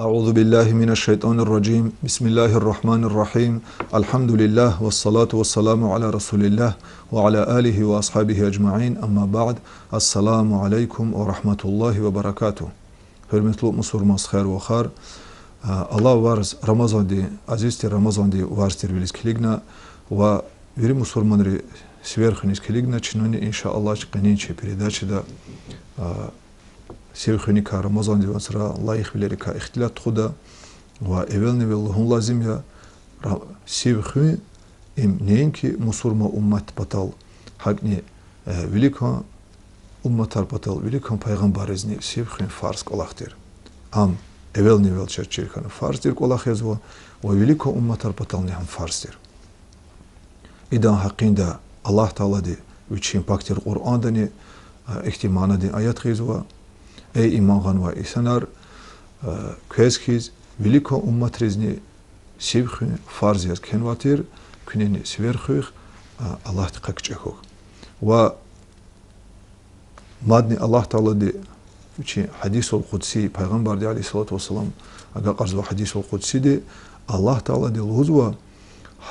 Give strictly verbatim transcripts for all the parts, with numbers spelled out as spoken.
أعوذ بالله من الشيطان الرجيم. بسم الله الرحمن الرحيم. الحمد لله والصلاة والسلام على رسول الله وعلى آله وأصحابه أجمعين. أما بعد. السلام عليكم ورحمة الله وبركاته. Гьуьрметлу мусурман стхаяр-вахар, а, Аллагь варз Рамазандин, азиз тир Рамазандин варз тирвилиз килигна ва вири мусурманри сивер хуьниз килигна, чнани, иншааллагь, чи къенин чи передачада, а, сив хуьникай, Рамазандин вацра лайихвилерикай ихтилат тухуда ва эвелни-эвел лугьун лазим я, Ра-, сив хуьн им неинки мусурман уммат патал, гьакӀни, э, виликан умматар патал, виликан пайгъамбарризни сив хуьн фарз кӀвалах тир. Ам эвелни-эвел чаз чир хьана фарз тир кӀвалах язва ва виликан умматар патални гьам фарз тир. Идан гьакъинда Аллагь Таалади Вичин пак тир Къуръандани, а, ихьтин манадин аят гъизва: Эй иман гъанвай инсанар, а, квез хьиз виликан умматризни сив хуьн фарз яз кхьенвай тир, куьнени сивер хуьх, а, Аллагьдихъ кичӀе хьухь. Ва мадни Аллагь Таалади Вичин гьадисул къудси, Пайгъамбарди عليه الصلاة والسلام агакьарзавай гьадисул къудсиди, Аллагь Таалади лугьузва: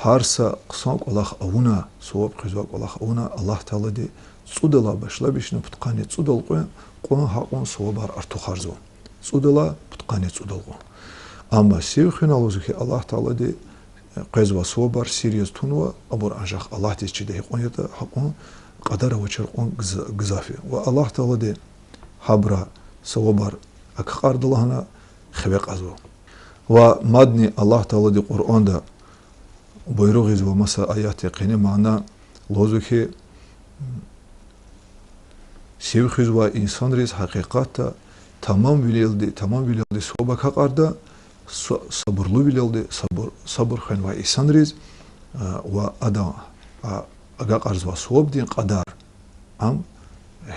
гьар са хъсан кӀвалах авуна, суваб хуьзвай кӀвалах авуна, Аллагь Таалади цӀудалай башламишна пудкъанни цӀудал кьве, кьван гьакьван сувабар артухарзава. ЦӀудалай пудкъанни цӀудал кьван. Амма сив хуьнал, лугьузва хьи, Аллагь Таалади къвезвай сувабар сир яз тунва, абур анжах Аллагьдиз чида, гьикьван ятӀа гьакьван кьадар авачир кьван гз-, гзаф я. Ва Аллагь Таалади гьабурай сувабар акьахарда лагьана хиве кьазва. Ва мадни Аллагь Таалади Къуръанда буйругъ ийизва маса аятдин къене мана, лугьузва хьи, сив хуьзвай инсанриз гьакъикъатда тамамвилелди, тамамвилелди суваб акьахарда, са-, сабурлувилелди, сабур, сабур хвенвай инсанриз, а, ва адан, а, агакьарзавай сувабдин кьадар ам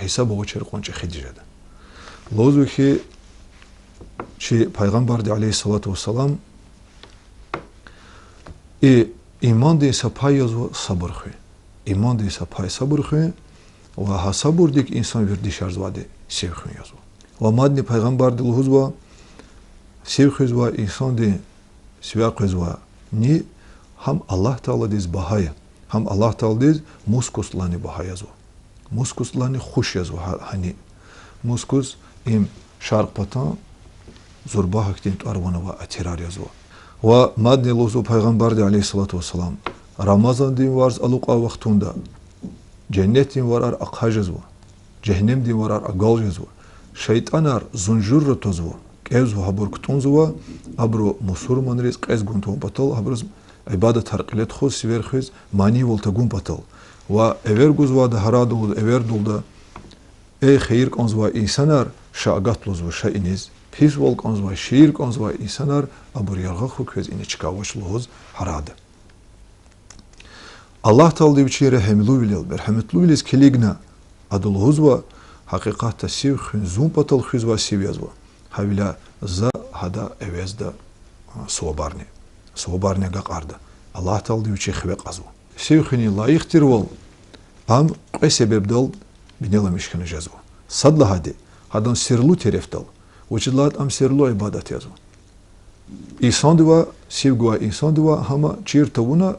гьисаб авачир кьван чӀехиди жеда. Лугьузва хьи, чи Пайгъамбарди عليه الصلاة والسلام, и имандин са пай язва сабур хуьн. Имандин са пай сабур хуьн, ва гьа сабурдик инсан вердишарзавайди сив хуьн язва. Ва мадни Пайгъамбарди лугьузва: сив хуьзвай инсандин сивяй къвезвай ни гьам Аллагь Тааладиз багьа я, гьам Аллагь Тааладиз мускусдалайни багьа язва. Мускусдалайни хуш язва гьа-, гьа ни. Мускус им шаркь патан зурба гьахьтин тӀвар-ван авай атирар язва. Ва мадни лугьузва Пайгъамбарди عليه الصلاة والسلام: Рамазандин варз алукьай вахтунда женнетдин варар ахъа жезва, жегьеннемдин варар агал жезва, шайтӀанар зунжурра твазва, кӀевзава гьабур кутӀунзава, абуру мусурманриз кьез гун тавун патал, гьабуруз ибадатар кьиле тухуз, сивер хуьз манийвал тагун патал. Ва эвер гузвайда гьарадал, эвердалда: эй хийир кӀанзавай инсанар, ша агат, лугьузва, ша иниз. Писвал кӀанзавай, шиир кӀанзавай инсанар, абур яргъа хьухь, квез ина чка авач, лугьуз гьарада. Аллагь Таалади Вичин регьимлувилел, мергьяматлувилиз килигна, Ада лугьузва: гьакъикъатда сив хуьн зун патал хуьзвай сив язва. Гьавиляй За гьадан эвезда, а, сувабарни, сувабарни агакьарда. Аллагь Таалади Вичи хиве кьазва. Сив хуьнин лайих тирвал ам кьве себебдал бинеламиш хьана жезва. Сад лагьайди, гьадан серлу терефдал, вучиз лагьайтӀа ам серлу ибадат язва. Инсандивай, сив гвай инсандивай гьам чир тавуна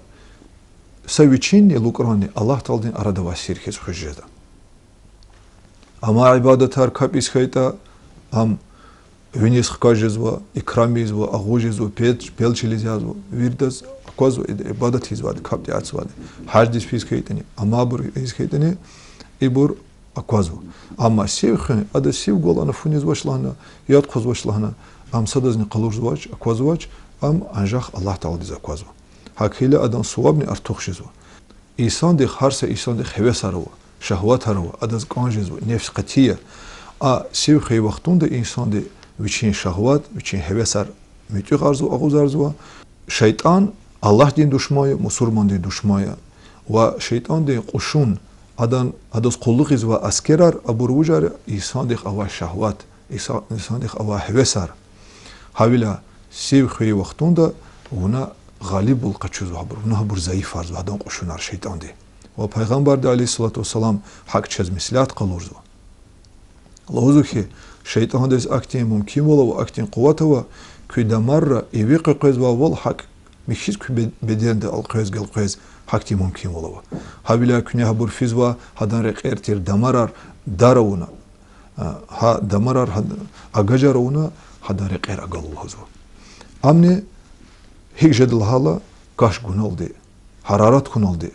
са вичинни лукӀранни Аллагь Тааладин арада авай сир хьиз хуьз жеда. Амай ибадатар капӀ ийиз хьайитӀа, ам виниз хкаж жезва, икрам ийизва, агъуз жезва, пел-, пел чилиз язва, виридаз аквазва, и-, ибадат ийизвайди, капӀ тӀезвайди. Гьаждиз физ хьайитӀани, амайбур ийиз хьайитӀани, ибур аквазва. Амма сив хуьн, ада сив гвалана фу ийизвач лагьана, яд хъвазвач лагьана, ам садазни къалурзавач, аквазвач, ам анжах Аллагь Тааладиз аквазва. ГьакӀ хьайила адан сувабни артух жезва. Инсандихъ, гьар са инсандихъ гьевесар ава, шагьватар ава, адаз кӀан жезва, нефс къати я. А сив хвейи вахтунда инсанди вичин шагьват, вичин гьевесар муьтӀуьгъарзава, агъузарзава. ШейтӀан Аллагьдин душман я, мусурмандин душман я. Ва шейтӀандин кьушун, адан, адаз къуллугъзавай аскерар, абур вужар я? Инсандихъ авай шагьват, инса-, инсандихъ авай гьевесар. Гьавиляй сив хуьй вахтунда вуна гъалибвал къачузва гьабур, вуна гьабур зайифарзава, гьадан кьушунар шейтӀанди. Ва Пайгъамбарди, عليه الصلاة والسلام, гьакӀ чаз меслят къалурзава. Лугьузва хьи, шейтӀандиз ахьтин мумкинвал ава, ахьтин къуват ава, куь дамарра иви къекъвезвайвал гьакӀ михьиз куь бе-, беденда элкъвез-гелкъвез гьахьтин мумкинвал ава. Гьавиляй куьне гьабур физва, гьадан рекьер тир дамарар дар авуна, а, гьа дамарар гьад-, агажар авуна, гьадан рекьер агал лугьузва. Амни гьикӀ жеда лагьайтӀа, каш гуналди, гьарарат гуналди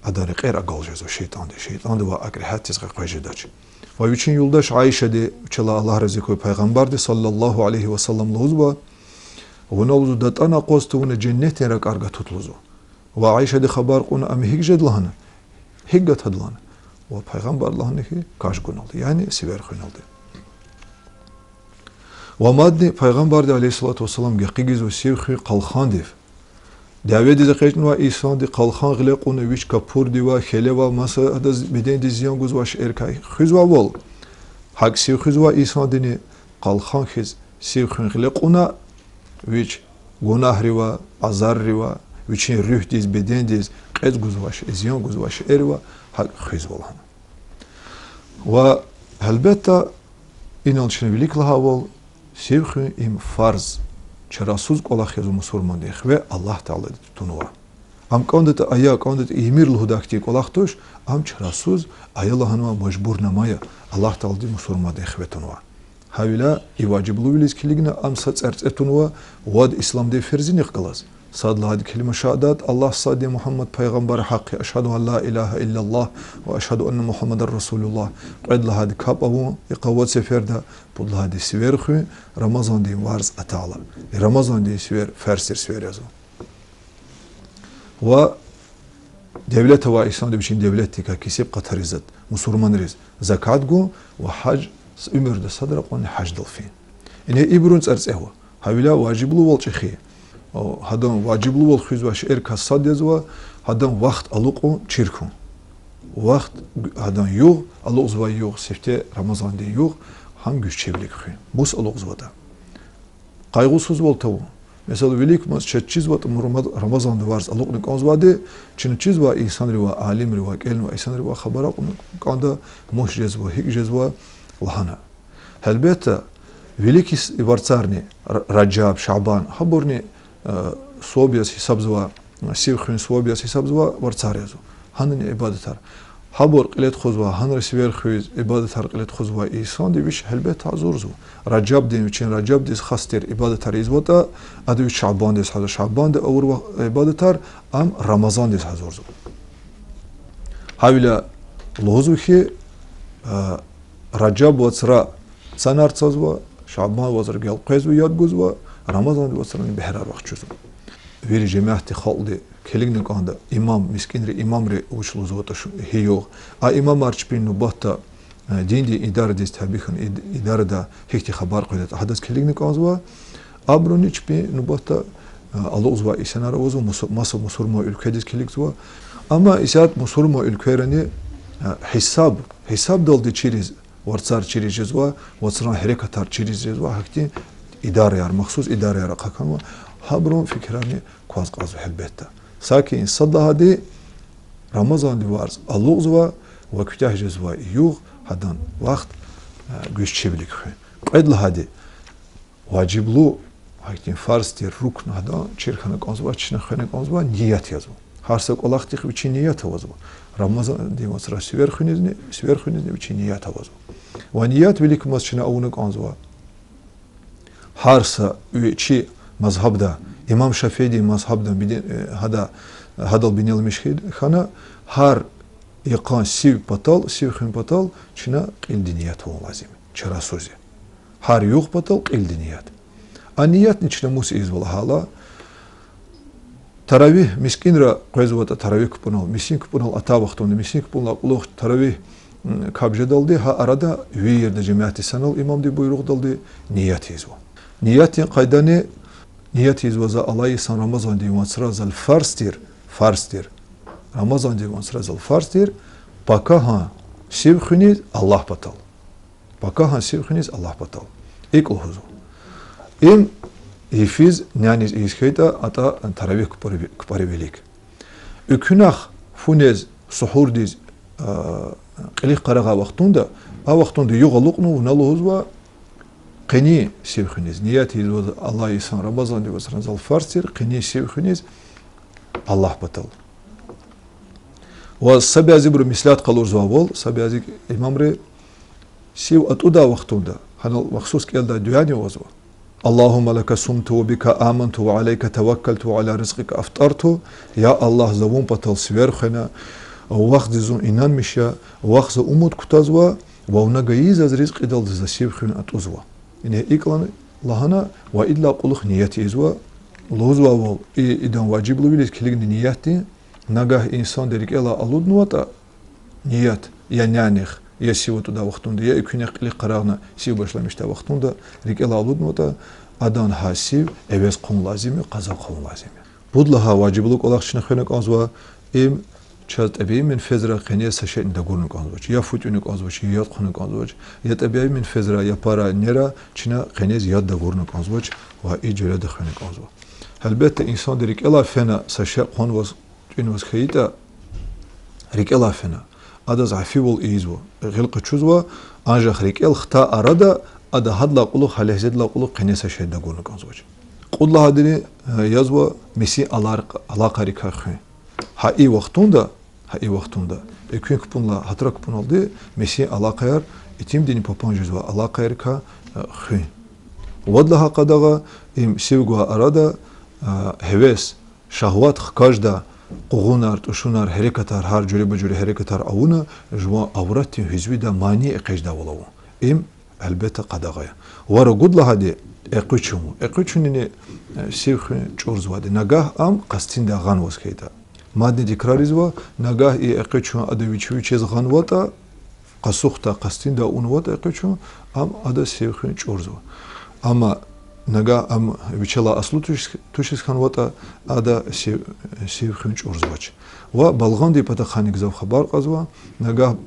адан рекьер агал жезва шейтӀанди. ШейтӀандивай акӀ регьятдиз къекъвез жедач. Ва вичин юлдаш Аишади, вичелай Аллагь рази хьуй, Пайгъамбарди, صلى الله عليه وسلم, лугьузва: вуна, лугьузва, датӀана акъваз тавуна женнетдин ракӀар гатут, лугьузва. Ва Аишади хабар кьуна, ам гьикӀ жеда лагьана, гьикӀ гатад лагьана. Ва Пайгъамбарди лагьана хьи, каш гуналди, яни сивер хуьналди. Ва мадни Пайгъамбарди, عليه الصلاة والسلام, гекъигзава сив хуьн къалхандив. Дяведиз экъечӀнавай инсанди къалхан гъиле кьуна вич капурдивай, хьелевай, маса адаз бедендиз зиян гузвай шейэрикай хуьзвайвал, гьакӀ сив хуьзвай инсандини къалхан хьиз сив хуьн гъиле кьуна, вич гунагьривай, азарривай, вичин руьгьдиз, бедендиз кьецӀ гузвай шей-, зиян гузвай шейэривай гьакӀ хуьзва лагьана. Ва гьелбетда, инал чна вилик лагьайвал, сив хуьн им фарз, чарасуз кӀвалах язва мусурмандин хиве Аллагь Таалади тунвай. Ам кӀандатӀа ая, кӀандатӀа ийимир лугьудай хьтин кӀвалах туш, ам чарасуз, ая лагьанвай мажбурнама я, Аллагь Таалади мусурмандин хиве тунвай. Гьавиляй и важиблувилиз килигна ам са цӀарцӀе тунва вад исламдин ферзинихъ галаз. Сад лагьайди келима шагьадат, Аллагь сад я, Мугьаммад пайгъамбар гьахъ я, أشهد أن لا إله إلا الله وأشهد أن محمدا رسول الله. Кьвед лагьайди капӀ авун йикъа вад сеферда, пуд лагьайди сивер хуьн, Рамазандин варз атайла. И Рамазандин сивер фарз тир сивер язва. Ва девлет авай инсанди вичин девлетдикай кесиб къатариз, мусурманриз закат гун ва гьаж, уьмуьрда садра кьванни гьаждал фин. Ина ибурун цӀарцӀе ава. Гьавиляй важиблувал чӀехи, о, гьадан важиблувал хуьзвай шейэрикай сад язва гьадан вахт алукьун чир хьун. Вахт, гьадан югъ, алукьзавай югъ, сифте Рамазандин югъ, гьам гуьзчивилик хуьн, мус алукьзаватӀа. Къайгъусузвал тавун. Месела, виликамаз чаз чизватӀа Рама-, Рамазандин варз алукьна кӀанзавайди, чна чизвай инсанривай, алимривай, кӀелнавай инсанривай хабар акьуна кӀанда, мус жезва, гьикӀ жезва лагьана. Гьелбетда, вилик йис-, варцарни, Р-, Ражаб, Шабан, гьабурни, э, суваб яз гьисабзава, сив хуьн суваб яз гьисабзава, варцар язва. Гьанани ибадатар. Гьабур кьиле тухузвай, гьанра сивер хуьз, ибадатар кьиле тухузвай инсанди вич гьелбетда гьазурзава. Ражабдин, вичин Ражабдиз хас тир ибадатар ийизватӀа, ада вич Шабандиз гьазур, Шабанда авурвай ибадатар ам Рамазандиз гьазурзава. Гьавиляй лугьузва хьи, э, Ражаб вацра цанар цазва, Шабан вацра гелкъвезва, яд гузва, Рамазан вацрани бегьерар вахчузва. Вири жемятди, халкьди килигна кӀанда, имам, мискӀинри, имамри вуч лугьузватӀа шу-, гьи югъ. А имамар чпин нубатда, э, диндин идарадиз таби хьана, ид-, идарада гьихьтин хабар къведатӀа, гьадаз килигна кӀанзава. Абуруни чпин нубатда, э, алукьзавай инсанар авазва, мусу-, маса мусурман уьлкведиз килигзава. Амма исятда мусурман уьлквейрани, э, гьисаб, гьисабдалди чириз, варцар чириз жезва, вацран гьерекатар чириз жезва, гьахьтин идараяр, махсус идараяр ахъа хьанва, гьабурун фикирарни кваз кьазва гьелбетда. Саки сад лагьайди Рамазандин варз алукьзава ва куьтягь жезвай югъ, гьадан вахт, э, гуьзчивилик хуьн. Кьвед лагьайди важиблу, гьахьтин фарз тир рукн, гьадан чир хьана кӀанзава, чна хвена кӀанзава, ният язва. Гьар са кӀвалахдихъ вичин ният авазва. Рамазандин вацра сивер хуьнизни, сивер хуьнизни вичин ният авазва. Ва ният виликамаз чна авуна кӀанзава. Гьар са вичи мазгьабда, имам Шафиидин мазгьабда биди-, э, гьада, гьадал бинеламиш хьи-, хьана, гьар йикъан сив патал, сив хуьн патал чна кьилди ният авун лазим я, чарасуз я. Гьар югъ патал кьилди ният. А ниятни чна мус ийизва лагьайтӀа, таравигь мискӀинра къвезватӀа, таравигь капӀунал, мискӀин капӀунал атай вахтунда, мискӀин капӀунал кьулухъ таравигь, м, капӀ жедалди гьа арада вирида жемятди санал имамдин буйругъдалди ният ийизва. Ниятдин къайдани: ният ийизва за алай йисан Рамазандин вацра зал фарз тир, фарз тир Рамазандин вацра зал фарз тир, пакагьан сив хуьниз Аллагь патал. Пакагьан сив хуьниз Аллагь патал. ИкӀ лугьузва. Им йифиз няниз ийиз хьайитӀа, атӀа таравигь кпӀари-, кпӀари вилик. Экуьнахъ фу нез, сугьурдиз, а, кьилихъ къарагъай вахтунда, а вахтунда югъ алукьнава, вуна лугьузва, къенин сив хуьниз. Ният ийизва, Аллагь, инсан Рамазандин вацра зал фарз тир, къенин сив хуьниз Аллагь патал. Ва са бязибуру меслят къалурзавайвал, са бязи имамри сив атӀудай вахтунда, гьанал махсус кӀелдай дуьани авазва. اللهم لك صمت وبك آمنت وعليك توكلت وعلى رزقك أفطرت. Я Аллагь, за вун патал сивер хвена, вахъ зи зун инанмиш я, вахъ за умуд кутазва, ва вуна гайи заз ризкьидалди за сив хуьн атӀузва. Ингье икӀ лагьана, ва идалай кьулухъ ният ийизва, лугьузвайвал, и, идан важиблувилиз килигна ниятдин, нагагь инсандин рикӀелай алуднаватӀа, ният, я нянихъ, я сив атӀудай вахтунда, я экуьнахъ кьилихъ къарагъна сив башламишдай вахтунда рикӀелай алуднаватӀа, адан гьа сив эвез хъувун лазим я, къаза хъувун лазим я. Пуд лагьай важиблу кӀвалах чна хвена кӀанзава, им чаз тӀебии менфезра къенез са шейни дагурна кӀанзавач, я фу тӀуьна кӀанзавач, я яд хъувуна кӀанзавач, я тӀебии менфезра, я пара нера чна къенез яд дагурна кӀанзавач ва и жуьреда хвена кӀанзава. Гьелбетда, инсандин рикӀелай фена са шей хъванваз, тӀуьнваз хьайитӀа, рикӀелай фена, адаз афивал ийизва, гъил къачузва, анжах рикӀел хтай арада ада гьадалай кьулухъ, гьа легьзедилай кьулухъ къенез са шей дагурна кӀанзавач. Кьуд лагьайдини, э, язва месин алар-, алакъайрикай хуьн. Гьа и вахтунда, гьа и вахтунда, экуьн кпӀунилай гьатра кпӀуналди месин алакъаяр, итимдини папан жезвай алакъайрикай, э, хуьн. Вад лагьай къадагъа: им сив гвай арада, э, гьевес, шагьват хкаждай къугъунар, тӀушунар, гьерекатар, гьар жуьреба-жуьре гьерекатар авуна, жуван авратдин гьуьзвидай мани экъечӀдайвал авун. Им, гьелбетда, къадагъа я. Ва ругуд лагьайди экъечӀун. ЭкъечӀунини, э, сив хуьн чӀурзавайди я, нагагь ам къастундай гъанваз хьайитӀа. Мадни тикрарзава, нагагь и экъечӀун ада вичи вичиз гъанватӀа, къасухда, къастундай авунватӀа экъечӀун, ам ада сив хуьн чӀурзава. Амма нагагь ам вичелай аслу туш-, тушиз хьанватӀа, ада сив, сив хуьн чӀурзавач. Ва балгъандин патахъайни гзаф хабар кьазва, нагагь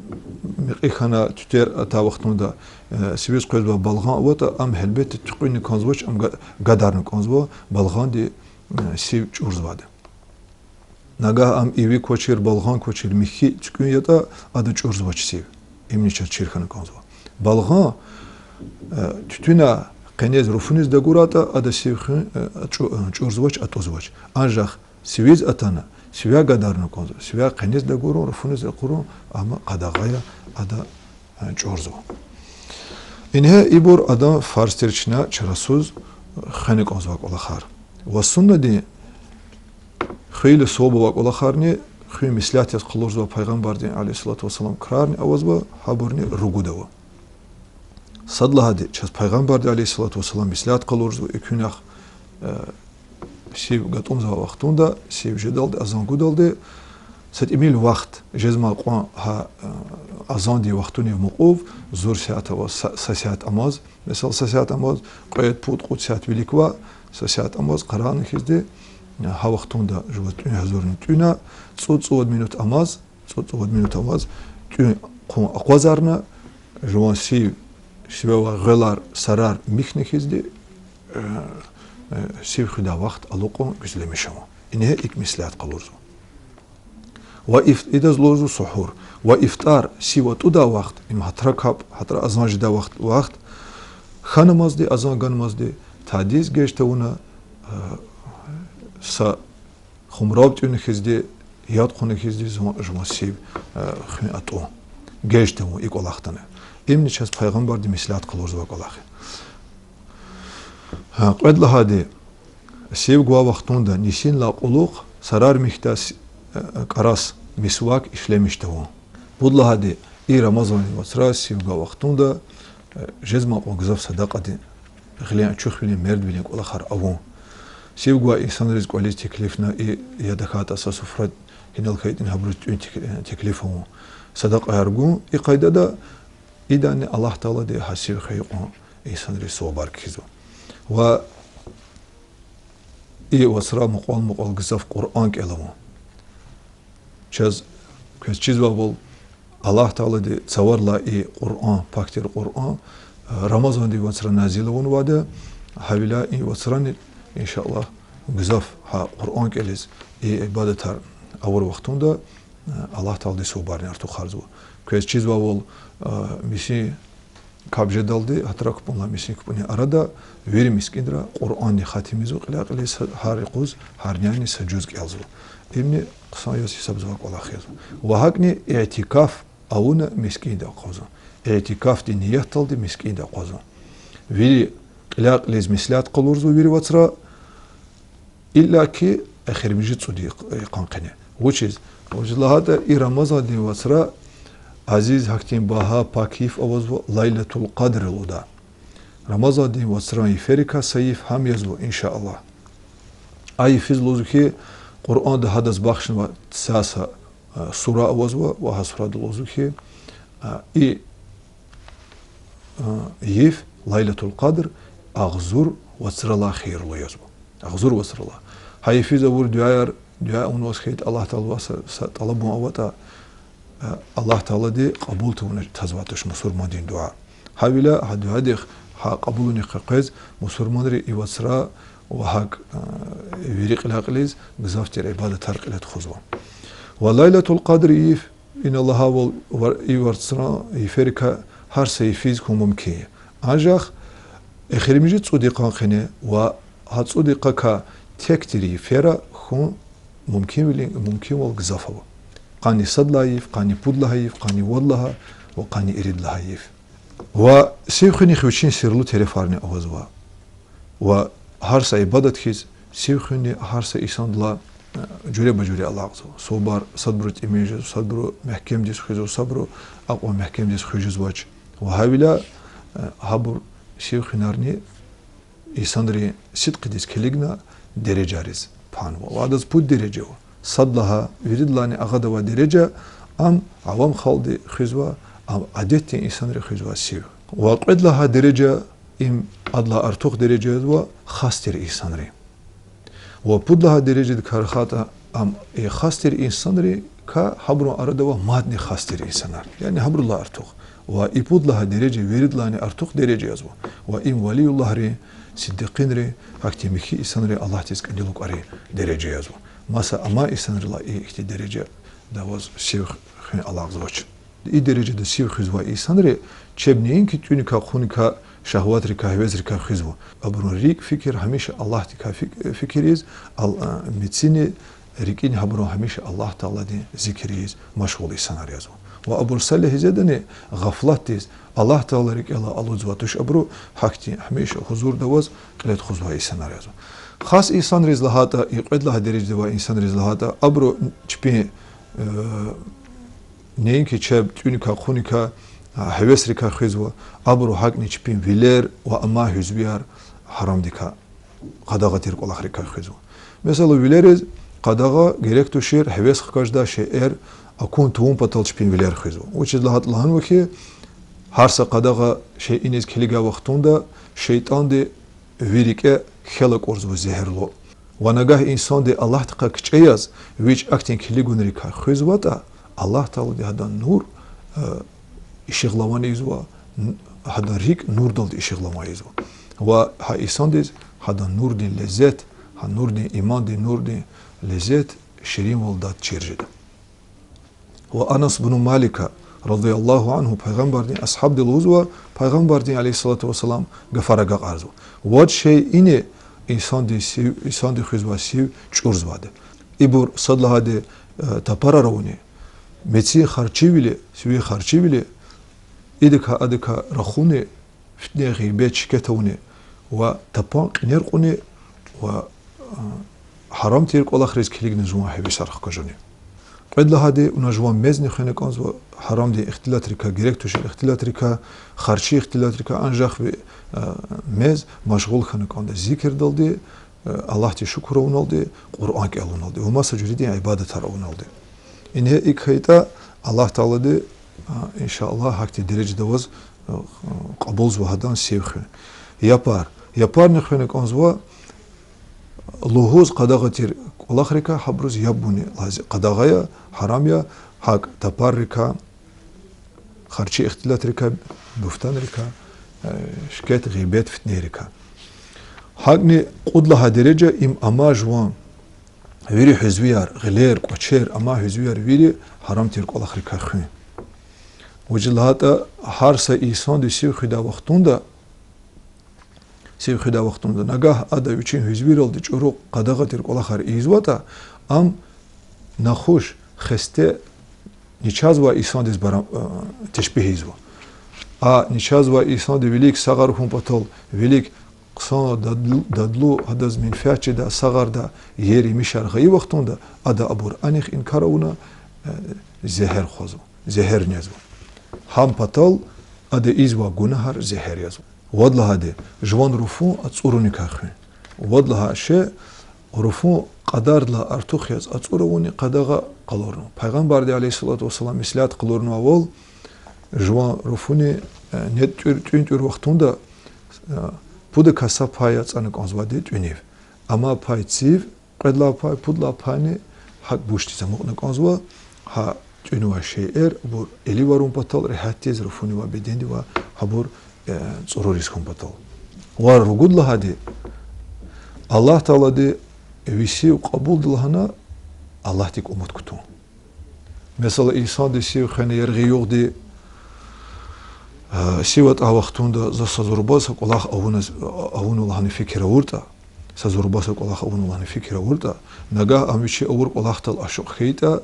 мекьи хьана, туьтер атай вахтунда, э, сивиз къвезвай балгъан аватӀа, ам гьелбетда туькьуьнни кӀанзавач, ам га-, гадарна кӀанзава, балгъанди, э, сив чӀурзавайди. Нагагь ам иви квачир, балгъан квачир, михьи туькӀуьн ятӀа, ада чӀурзавач сив. Имни чаз чир хьана кӀанзава. Балгъан, э, туьтуьнай къенез, руфуниз дагуратӀа, ада сив хуьн, э, чӀу-, э, чӀурзавач, атӀузвач. Анжах сивиз атана, сивяй гадарна кӀанзава. Сивяй къенез дагурун, руфуниз акурун, амма къадагъа я, ада чӀурзава. Ингье ибур адан фарз тир чна чарасуз хвена кӀанзавай кӀвалахар. Ва суннадин хуьйила суваб авай кӀвалахарни, хуьн меслят яз къалурзавай Пайгъамбардин, عليه الصلاة والسلام, крарни авазва, гьабурни ругуд ава. Сад лагьайди, чаз Пайгъамбарди, عليه الصلاة والسلام, меслят къалурзава экуьнахъ, э, сив гатӀунзавай вахтунда, сив жедалди, азан гудалди, са тӀимил вахт жезмай кьван гьа, э, азандин вахтунив мукьув, зур сят аваз, са, са сят амаз, месела, са сят амаз, кьвед, пуд, кьуд сят вилик ква, са сят амаз къарагъна хьизди, э, гьа вахтунда жуваз тӀуьн гьазурна тӀуьна, цӀуд-цӀувад минут амаз, цӀуд-цӀувад минут амаз тӀуьн хъувун акъвазарна, жуван сив, сиве авай гъвелар, сарар михьна хьизди, э, э, сив хуьдай вахт алукьун гуьзлемиш авун. Ингье икӀ меслят къалурзава. Ва иф-, идаз лугьузва сугьур. Ва ифтар, сив атӀудай вахт, им гьатра капӀ, гьатра азан жедай вахт, вахт хьанамазди, азан ганамазди тадиз геж тавуна, э, са хумрав тӀуьна хьизди, яд хъувуна хьизди зун жуван сив, э, хуьн атӀун. Геж тавун и кӀвалахдани. Имни чаз Пайгъамбарди меслят къалурзавай кӀвалах я. Гьа, кьвед лагьайди, сив гвай вахтунда нисинлай кьулухъ сарар михьдай с-, э, кӀарас, мисвак ишлемиш тавун. Пуд лагьайди, и Рамазандин вацра сив гвай вахтунда, э, жезмай кьван гзаф садакьадин, гъилен ачухвилин, мердвилин кӀвалахар авун. Сив гвай инсанриз кӀвализ теклифна, и я тахьайтӀа са суфра гьинал хьайитӀани гьабуруз тӀуьн тек-, э, теклиф авун. Садакьаяр гун и къайдада, идани Аллагь Таалади гьа сив хвейи кьван инсанриз сувабар кхьизва. Ва и вацра мукьвал-мукьвал гзаф Къуръан кӀел авун. Чаз квез чизвайвал, Аллагь Таалади цаварилай и Къуръан, пак тир Къуръан, Рамазандин вацра назил авунвайди я, гьавиляй и вацрани, иншаллагь, гзаф гьа Къуръан кӀелиз, и ибадатар авур вахтунда Аллагь Таалади сувабарни артухарзава. Квез чизвайвал, мисин капӀ жедалди гьатра кпӀунилай мисин кпӀунин арада вири мискӀинра Къуръанни хатимзава, кьиляй-кьилиз гьар юкъуз, гьар няни са жуз кӀелзава. Имни хъсан яз гьисабзавай кӀвалах язва. Ва гьакӀни иътикаф авуна мискӀинда акъвазун. Иътикафдин ниятдалди мискӀинда акъвазун. Вири кьиляй-кьилиз меслят къалурзава вири вацра, иллаки эхиримжи цӀуд йикъан къене. Вучиз? Вучиз лагьайтӀа и Рамазандин вацра азиз, гьахьтин багьа, пак йиф авазва Лайлатул Къадр лугьуда. Рамазандин вацран йиферикай са йиф гьам язва, иншаллагь. А йифиз лугьузва хьи, Къуръанда гьадаз бахшнава са-са сура авазва, ва гьа сурада лугьузва хьи, и йиф, Лайлатул Къадр, агъзур вацралай хийирлу язва. Агъзур вацралай. Гьа йифиз авур дуьаяр, дуьа авунваз хьайитӀа, Аллагь Тааладивай са, са тӀалабун аватӀа, Аллагь Таалади кьабул тавуна тазвай туш мусурмандин дуьа. Гьавиляй гьа дуьадихъ, гьа кьабулунихъ къекъвез мусурманри и вацра ва гьакӀ вири кьиляй-кьилиз гзаф тир ибадатар кьиле тухузва. Ва Лайлатул Къадр йиф, ина лагьайвал, ва-, и вацран йиферикай гьар са йифиз хьун мумкин я. Анжах эхиримжи цӀуд йикъан къене ва гьа цӀуд йикъакай тек тир йифера хьун мумкинвилин, мумкинвал гзаф ава. Къанни сад лагьай йиф, къанни пуд лагьай йиф, къанни вад лагьай ва къанни ирид лагьай йиф. Ва сив хуьнихъ вичин сирлу терефарни авазва. Ва гьар са ибадат хьиз, сив хуьнни гьар са инсандилай жуьреба-жуьре алакьзава. Субар садбуру тӀимил жезва, садбуру мягькемдиз хуьзва, садбуру акьван мягькемдиз хуьз жезвач. Ва гьавиляй гьабур сив хуьнарни инсанрин сидкьидиз килигна дережайриз панва. Ва адаз пуд дережа ава. Сад лагьай, виридалайни агъада авай дережа, ам авам халкьди хуьзва, ам адетдин инсанри хуьзвай сив. Ва кьвед лагьай дережа, им адалай артух дережа язва хас тир инсанри. Ва пуд лагьай дережадикай рахайтӀа, ам и хас тир инсанрикай гьабурун арада авай мадни хас тир инсанар. Яни гьабурулай артух. Ва и пуд лагьай дережа виридалайни артух дережа язва. Ва им валиюллагьрин, сиддикъинрин, гьахьтин михьи инсанрин, Аллагьдиз кӀанилукӀарин дережа язва. Маса амай инсанрилай и ихьтин дережада аваз сив хуьн алакьзавач. И дережада сив хуьзвай инсанри чеб неинки тӀуьникай, хъуникай, шагьватрикай, гьевесрикай хуьзва. Абурун рикӀ, фикир гьамиша Аллагьдикай фик-, фикириз, ал-, а, мецини, рикӀини гьабурун гьамиша Аллагь Тааладин зикир ийиз машгъул инсанар язва. Ва абур са легьзедани гъафлатдиз, Аллагь Таала рикӀелай алудзавай туш абуру, гьахьтин гьамиша гьузурда аваз кьиле тухузвай инсанар язва. Хас инсанриз лагьайтӀа, и кьвед лагьай дережада авай инсанриз лагьайтӀа, абуру чпин, э, неинки чеб тӀуьникай, хъуникай, а, гьевесрикай хуьзва, абуру гьакӀни чпин вилер ва амай гьуьзвияр гьарамдикай, къадагъа тир кӀвалахрикай хуьзва. Месела, вилериз къадагъа, герек тушир гьевес хкаждай шейэр акун тавун патал чпин вилер хуьзва. Вучиз лагьайтӀа лагьанва хьи, гьар са къадагъа шейиниз килигай вахтунда шейтӀанди ви рикӀе хьел акӀурзава зегьерлу. Ва нагагь инсанди Аллагьдихъай кичӀе яз вич ахьтин килигунрикай хуьзватӀа, Аллагь Таалади гьадан нур, э, ишигълаван ийизва, н-, гьадан рикӀ нурдалди ишигълаван ийизва. Ва гьа инсандиз гьадан нурдин лезет, гьа нурдин, имандин нурдин лезет, ширинвал, дад чир жеда. Ва Анас бну Малика, رضي الله عنه, пайгъамбардин асгьабди, лугьузва, пайгъамбардин, عليه الصلاة والسلام, гафар агакьарзава: вад шей ини инсанди сив, инсанди хуьзвай сив чӀурзавайди. Ибур сад лагьайди, э, тапарар авуни, мецин харчивили, сивин харчивили, идакай адакай рахуни, фитне, гъибет, шикет авуни ва тапан кьинер кьуни ва, а, гьарам тир кӀвалахриз килигна жуван гьевесар хкажуни. Кьвед лагьайди, вуна жуван мезни хвена кӀанзава, гьарамдин ихтилатрикай, герек тушир ихтилатрикай, харчи ихтилатрикай, анжах ви, а, мез машгъул хьана кӀанда зикирдалди, Аллагьдиз шукур авуналди, Къуръан кӀелуналди ва маса жуьредин ибадатар авуналди. Ингье икӀ хьайитӀа, Аллагь Таалади, а, иншаллагь, гьахьтин дережада аваз, а, кьабулзава гьадан сив хуьн. Япар. Япарни хвена кӀанзава, лугьуз къадагъа тир кӀвалахрикай гьабуруз яб авуни лази-, къадагъа я, гьарам я, гьакӀ тапаррикай, харчи ихтилатрикай, бугьтанрикай, э, шикет, гъибет, фитнейрикай. ГьакӀни кьуд лагьай дережа им ама жуван вири гьуьзвияр, гъилер, кӀвачер, ама гьуьзвияр вири гьарам тир кӀвалахрикай хуьн. Вучиз лагьайтӀа гьар са инсанди сив хуьдай вахтунда, сив хуьдай вахтунда, нагагь ада вичин гьуьзвийралди чӀуру къадагъа тир кӀвалахар ийизватӀа, ам нахуш, хесте, ничазвай инсандиз барам-, э, тешпигь ийизва. А ничазвай инсанди вилик сагъар хьун патал, вилик хъсан дадлу, дадлу, гьадаз менфят чидай сагъардай иер емишар гъайи вахтунда, ада абур анихъ инкар авуна, э, зегьер хъвазва, зегьер незва. Гьам патал ада ийизвай гунагьар зегьер язва. Вад лагьайди, жуван руфун ацӀуруникай хуьн. Вад лагьай шей, руфун кьадардилай артух яз ацӀур авуни къадагъа къалурна. Пайгъамбарди, عليه الصلاة والسلام, меслят къалурнавайвал, жуван руфуни, э, нетӀ тӀуьр, тӀуьн тӀуьр вахтунда, э, пудакай са пай ацӀана кӀанзавайди тӀуьнив. Ама пай цив, кьвед лагьай пай, пуд лагьай пайни гьакӀ бушдиз амукьна кӀанзава, гьа тӀуьнвай шейэр абур эливарун патал, регьятдиз руфунивай, бедендивай гьабур, э, цӀуруриз хьун патал. Ва ругуд лагьайди, Аллагь Таалади ви сив кьабулда лагьана Аллагьдик умуд кутун. Месела, инсанди сив хвена яргъи-югъди, э, сив атӀай вахтунда за са зурба са кӀвалах авуна, авуна лагьана фикир авуртӀа, са зурба са кӀвалах авуна лагьана фикир авуртӀа, нагагь ам вичи авур кӀвалахдал ашукь хьайитӀа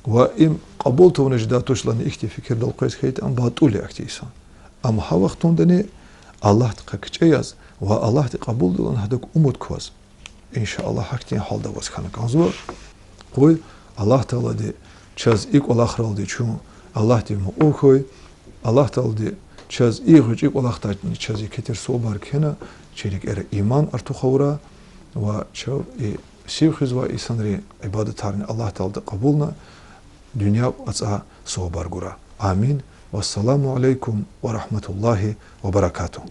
ва им кьабул тавуна жедай туш лагьана ихьтин фикирдал къвез хьайитӀа, ам батӀул я ахьтин инсан. Ам гьа вахтундани Аллагьдихъай кичӀе яз ва Аллагьди кьабулда лагьана гьадак умуд кваз. Иншаллагь, гьахьтин гьалда аваз хьана кӀанзава. Къуй Аллагь Таалади чаз и кӀвалахралди чун Аллагьдив мукьув хьуй. Аллагь Таалади чаз и гъвечӀи кӀвалахдайни чаз еке тир сувабар кхьена, чи рикӀера иман артух авурай ва чав и сив хуьзвай инсанрин ибадатарни Аллагь Таалади кьабулна, дуьнья ацӀай сувабар гурай. Амин. والسلام عليكم ورحمة الله وبركاته.